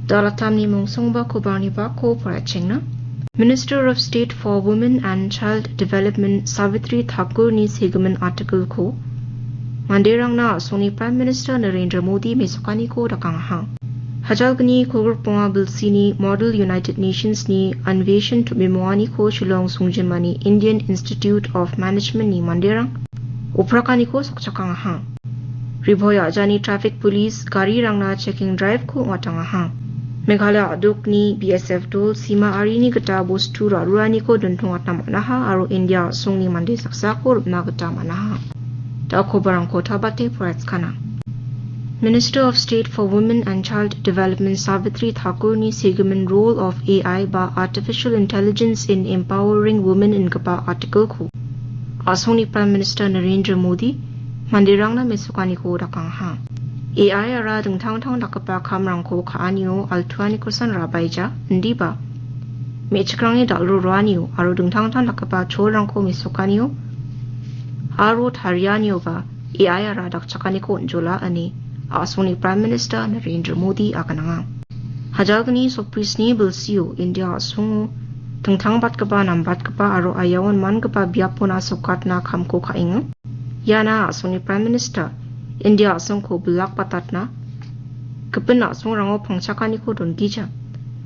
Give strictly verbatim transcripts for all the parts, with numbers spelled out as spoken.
Dalatamni mungsongba kobarni bako poraichengna. Minister of State for Women and Child Development Savitri Thakur-ni segimin article-ko manderangna a·songni Prime Minister Narendra Modi mesokaniko dakangaha. Hajalgni kolgrikbonga bilsini Model United Nations-ni Anveshan Tomimonganiko Shillong songjinmani Indian Institute of Management-ni manderang oprakaniko sokchakangaha. Ribhoi a·jani traffic police garirangna checking drive-ko ong·atangaha. Meghalaya a·dokni B S F dol sima arini gita bostu ra·ruraniko dontongatna man·aha aro India a·songni mande saksako rim·na gita man·aha. Da·o kobarangko tabate poraichkana. Minister of State for Women and Child Development Savitri Thakur-ni segimin role of A I ba Artificial Intelligence in Empowering Women ingipa article-ko a·songni Prime Minister Narendra Modi manderangna mesokaniko dakangaha. A I-ara dingtang dingtang dakgipa kamrangko ka·anio altuanikosan rabaija, indiba me·chikrangni dal·ro roanio aro dingtang dingtang dakgipa cholrangko mesokanio aro tarianioba A I-ara dakchakaniko on·jola ine a·songni Prime Minister Narendra Modi agananga. Hajalgni soprisni bilsio India a·songo dingtangbatgipa nambatgipa aro aiaon mangipa biapona sokatna kamko ka·enga. Iana a·songni Prime Minister India a·songko bilakbatatna gipin a·songrango pangchakaniko dongija.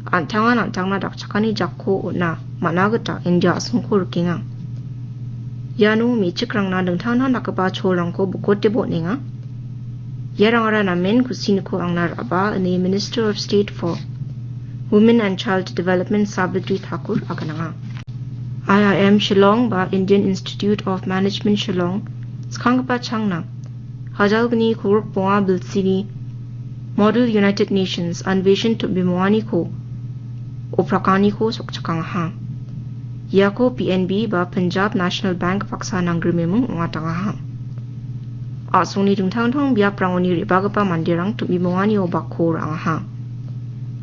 An·tangan an·tangna dakchakani jakko on·a man·a gita India a·songko rikenga. Iano me·chikrangna dingtang dingtang dakgipa cholrangko bokote bon·enga. Iarangara namen kusiniko angna ra·baa ine Minister of State for Women and Child Development Savitri Thakur agananga. I I M Shillong ba Indian Institute of Management Shillong skanggipa changna hajalgni kolgrikbonga bilsini Model United Nations Anveshan Tomimonganiko oprakaniko sokchakangaha. Iako P N B ba Punjab National Bank baksa nanggrimiming ong·atangaha. A·songni dingtang dingtang biaprangoni re·bagipa manderang Tomimonganio bakko ra·angaha.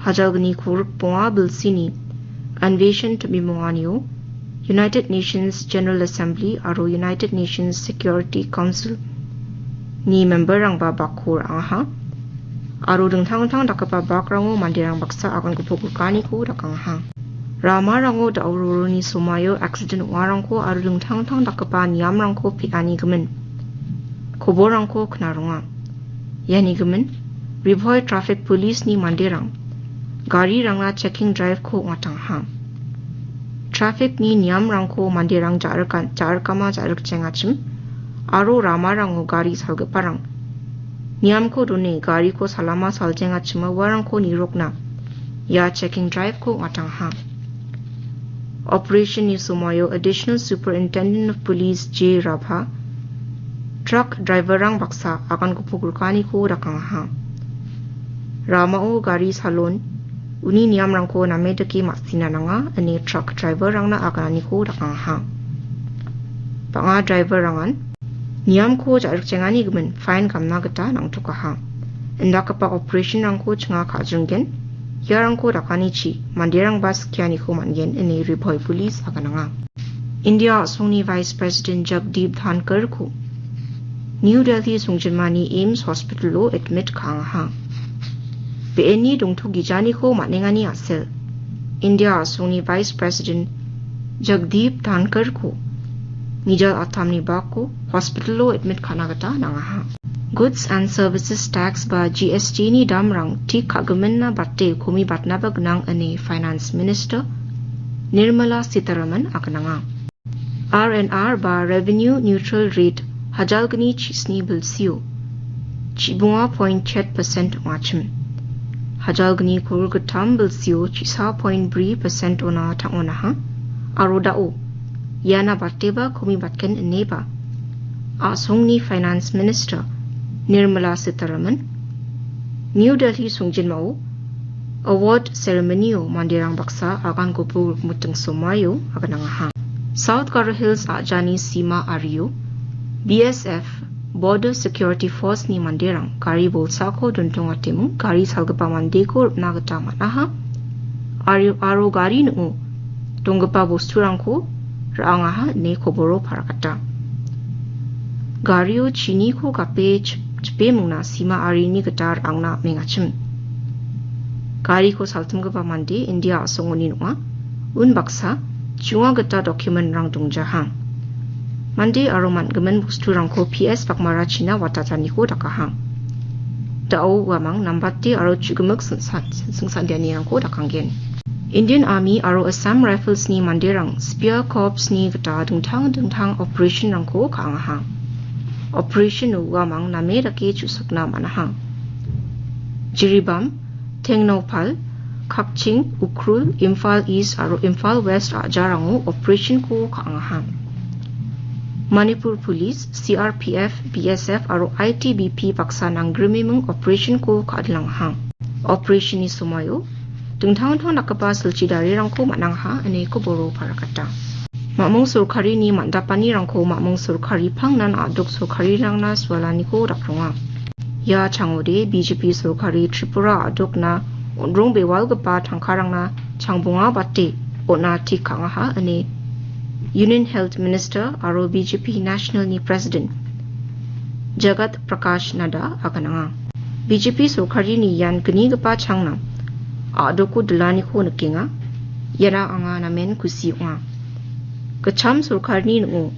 Hajalgni kolgrikbonga bilsini Anveshan Tomimonganio United Nations General Assembly aro United Nations Security Council ni memberrangba bakko ra·angaha. Aro dingtang dingtang dakgipa bakrango manderang baksa agan gipok rikaniko dakangaha. Ramarango da·o roroni somaio accident ong·arangko aro dingtang dingtang dakgipa niamrangko pe·anigimin koborrangko knaronga. Ianigimin, Ribhoi Traffic Police-ni manderang garirangna checking drive-ko ong·atangaha. Traffic-ni niamrangko manderang ja·rika-, ja·rikama ja·rikjengachim aro ramarango gari salgiparang niamko done gariko salama saljengachima uarangko nirokna ia checking drive-ko ong·atangaha. Operation-ni somoio Additional Superintendent of Police J Rabha truck driver-rang baksa agan gipok rikaniko dakangaha. Ramao gari salon uni niamrangko name dake ma·sina nanga ine truck driver-rangna agananiko dakangaha. Bang·a driver-rangan niamko ja·rikjengani gimin fine gamna gita nangtokaha. Indakgipa operation-rangko chinga ka·jringgen, iarangko dakanichi manderangba skianiko man·gen ine Ribhoi Police agananga. India a·songni Vice President Jagdeep Dhankhar-ko New Delhi songjinmani AIIMS hospital-o admit ka·angaha. Be·eni dongtogijaniko man·engani a·sel. India a·songni Vice President Jagdeep Dhankhar-ko mijal atamni bako hospital-o admit ka·na gita nangaha. Goods and Services Tax ba G S T-ni damrang tik ka·giminna bate komibatnaba gnang ine Finance Minister Nirmala Sitharaman agananga. R N R ba Revenue Neutral Rate hajalgni chisni bilsio chibonga point chet percent ong·achim. Hajalgni kolgittam bilsio chisa point bri percent ona tang·onaha. Aro da·o iana bateba komibatgen ineba a·songni Finance Minister Nirmala Sitharaman New Delhi songjinmao award ceremony-o manderang baksa agan gopok rikmiting somoio aganangaha. South Garo Hills a·jani sima ario B S F Border Security Force-ni manderang gari bolsako dontongateming gari salgipa mandeko ripna gita man·aha. Ario, aro gari ning·o donggipa bosturangko ra·angaha ine koboro paragata. Gario chiniko gape chip-, chipe mingna sima arini gita ra·angna am·engachim. Gariko saltimgipa mande India a·songoni nonga. Unbaksa, chunga gita documentrang dongjahang. Mande aro man·gimin bosturangko P S Bakmara China watataniko dakahang. Da·o uamang nambate aro chu·gimik singsan-, singsandianirangko dakanggen. Indian Army aro Assam Riflesni manderang Spear Corpsni gita dingtang dingtang operationrangko ka·angahang. Operation-o uamang name dake chu·sokna man·ahang. Jiribam, Tengnoupal, Kakching, Ukhrul, Imphal East aro Imphal West a·jarango operation-ko ka·angahang. Manipur Police, C R P F, B S F aro I T B P baksa nanggrimiming operation-ko ka·dilangahang. Operation-ni somoio dingtang dingtang dakgipa silchi darirangko man·angaha ine koboro parakata. Ma·mung sorkarini man·dapanirangko ma·mung sorkari pangnan a·dok sorkarirangna sualaniko dakronga. Ia changode B J P sorkari Tripura a·dokna on·rong bewalgipa tangkarangna changbonga bate on·a tik ka·angaha ine Union Health Minister aro B J P National-ni President Jagat Prakash Nadda agananga. B J P sorkarini ian gnigipa changna a·doko dilaniko nikenga. Iara anga namen kusi ong·a. Gitcham sorkarini ning·o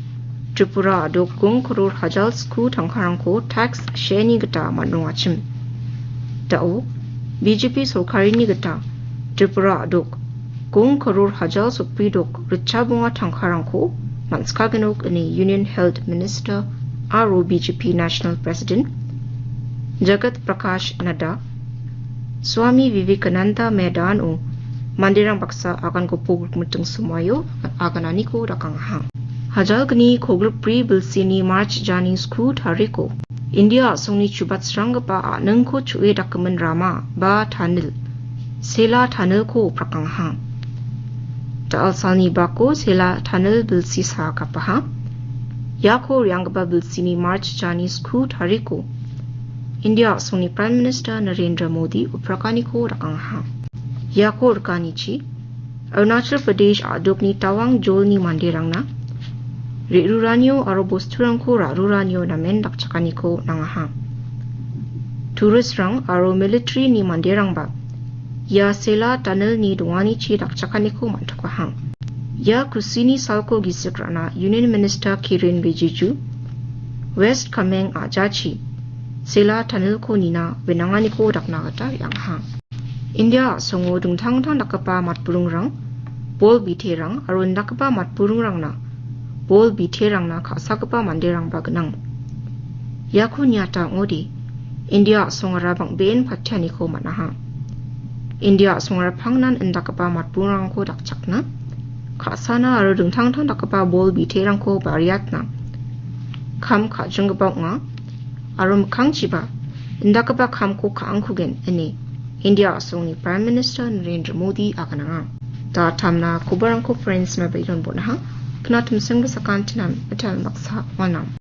Tripura a·dok gong koror hajal sku tangkarangko tax share-ni gita man·rongachim. Da·o B J P sorkarini gita Tripura a·dok gong koror hajal sotbridok ritchabonga tangkarangko man·sikagenok ine Union Health Minister aro B J P National President Jagat Prakash Nadda Swami Vivekananda Maidan-o manderang baksa agan gopok rikmiting somoio agananiko dakangaha. Hajalgni kolgrikbri bilsini March jani sku tariko India a·songni chubatsranggipa a·ningko chu·e dakgimin rama ba tanil Sela tanilko oprakangaha. Da·alsalni bako Sela tanil bilsi saagapaha. Iako re·anggipa bilsini March jani sku tariko India a·songni Prime Minister Narendra Modi oprakaniko dakangaha. Iako rikanichi Arunachal Pradesh a·dokni Tawang jolni manderangna re·ruranio aro bosturangko ra·ruranio namen dakchakaniko nangaha. Touristrang aro military-ni manderangba ia Sela tanilni donganichi dakchakaniko man·tokahang. Ia kusini salko gisik ra·na Union Minister Kiren Rijiju West Kameng a·jachi Sela tanilko nina wenanganiko dakna gita re·angaha. India a·songo dingtang dingtang dakgipa matburingrang, bol biterang aro indakgipa matburingrangna, bol biterangna ka·sagipa manderangba gnang. Iako niata ong·ode, India a·songara bang·been patianiko man·aha. India a·songara pangnan indakgipa matburingrangko dakchakna, ka·sana aro dingtang dingtang dakgipa bol biterangko bariatna kam ka·jinggipa ong·a. Aro mikkangchiba indakgipa kamko ka·angkugen ine India a·songni Prime Minister Narendra Modi agananga. Da·tamna kobarangko Friends-na bairon bon·aha. Knatimsengba sakantinam mital maksa wanam.